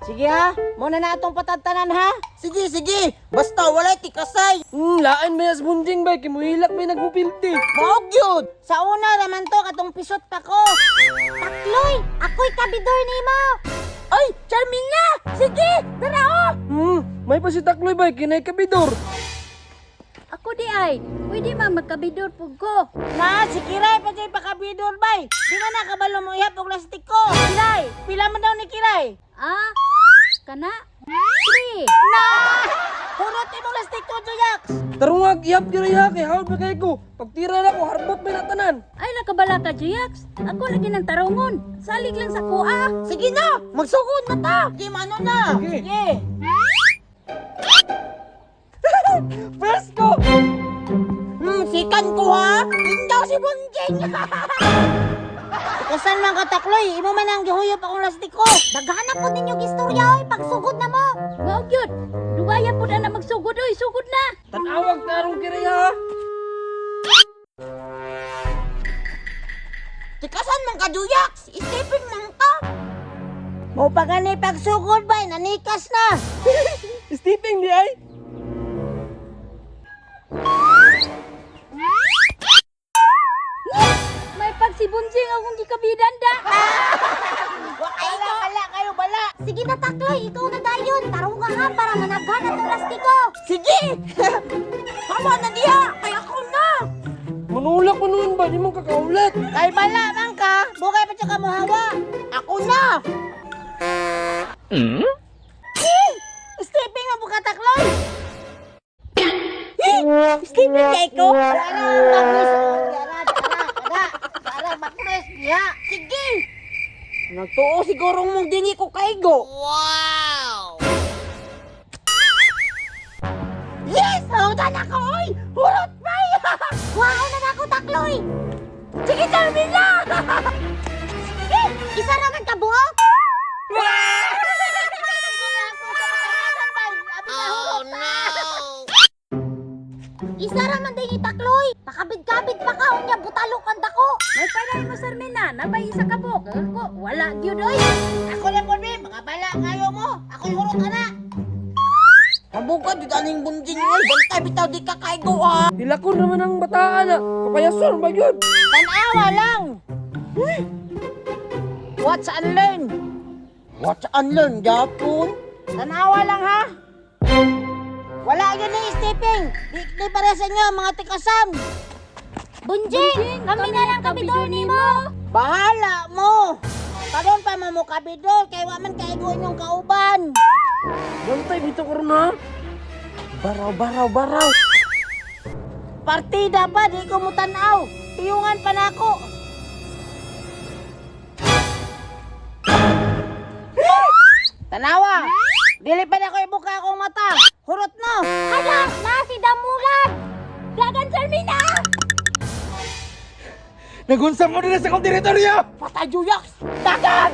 Sige ha, mo na na atong patadtanan ha. Sige, sige. Basta walay tikasay. Laan may as bunjing bay kay muhilak may nagmupilti. Maog yun! Sa una raman to, katong pisot pa ko. Takloy, ako'y kabidor nimo. Ay, Charmina! Sige, dara oh! May pa si Takloy bay kinay kabidor. Ako di ay, pwede man magkabidor pug ko. Na, si Kiray pa dyan pakabidor bay. Di man nakabalo mo ihap og lastiko. Kiray, pila man daw ni Kiray? Ah, kana? Three. Na! Purot imong lastiko, Joyax! Tarungag ihap kiray ha kay hawd ba kay ko. Pagtira na ko harbot may natanan. Ay nakabala ka, Jax. Ako lagi ng tarungon. Salig lang sa kuha. Sige na, magsugod na ta. Sige, mano na. Sige. Sige. Presko. Sikan ko ha. Indaw si Bunjing. Tikasan man ka, Takloy. Imo man ang gihuyop akong lastiko. Daghan po ninyo istorya oy, pagsugod na mo. Mao gyud. Duwaya pud ana magsugod oy, sugod na. Tanawag tarong kiray ha. Tikasan man ka, Juyax. Stepping man ka. Mo pa gani pagsugod bay, nanikas na. Stepping di ay. May pagsibunjing akong gikabidan da. Wala, bala kayo, bala. Sige na Takloy, ikaw na dayon. Tarong ka ha para managhan atong lastiko. Sige. Hawa na diha. Kay ako na. Manulak mo noon ba di mo kakaulat. Kay bala man ka, bukay pa siya ka mohawa. Ako na. Stepping man buka, Takloy. Stepping kay ko. Ara, bakris. Ara, ara, ara. Ara, bakris diha. Sige. Nagtuo siguro mong dili ko kaigo. Wow! Yes! Hawdan ako, oy! Hurot bay! Kuhaon na nako Takloy. Sige, Charmina! Eh, isa ra man ka buok. Oh, no! Isa ra man day ni Takloy. Pakabid-kabid pa ka unya butalo kang dako. May panay mo Sarmina, nabay isa ka buok. Ako wala gyud oy. Ako na po, be. Mga bala kayo mo. Ako'y hurot, ana. Habuka, di aning bunjing, oy! Bantay, bitaw, di ka kaigo, ha! Dilakon naman ang bataan ah. Kapayason ba yun? Tanawa lang. Watch and learn. Watch and learn, Japon! Tanawa lang ha. Wala yun ni stepping. Di, di pare sa inyo, mga tikasam. Bunjing, kami na lang kabidor nimo. Bahala mo. Karon pa mo kabidol kay wa man kaigo inyong kauban. Bantay dito ko ron ha. Baraw, baraw, baraw! Partida pa di ko mo tan-aw. Piyungan pa nako. Tanawa. Dili pa na ko ibuka akong mata. Hurot no. Hala, na si Damulag. Dagan Sarmina. Nagunsa mo din sa akong teritoryo. Patay, Juyax! Dagan!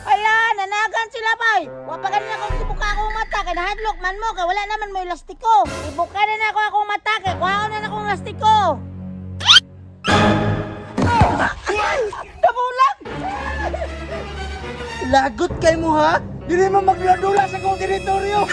Ala, nanagan sila bay. Wa pa ganun akong ibuka akong mata kay nahadlok man mo kay wala naman mo elastiko. Ibuka na nako akong mata kay kuhaon na akong elastiko. Damulag! Lagot kay mo ha. Dili mo magdula sa akong teritoryo.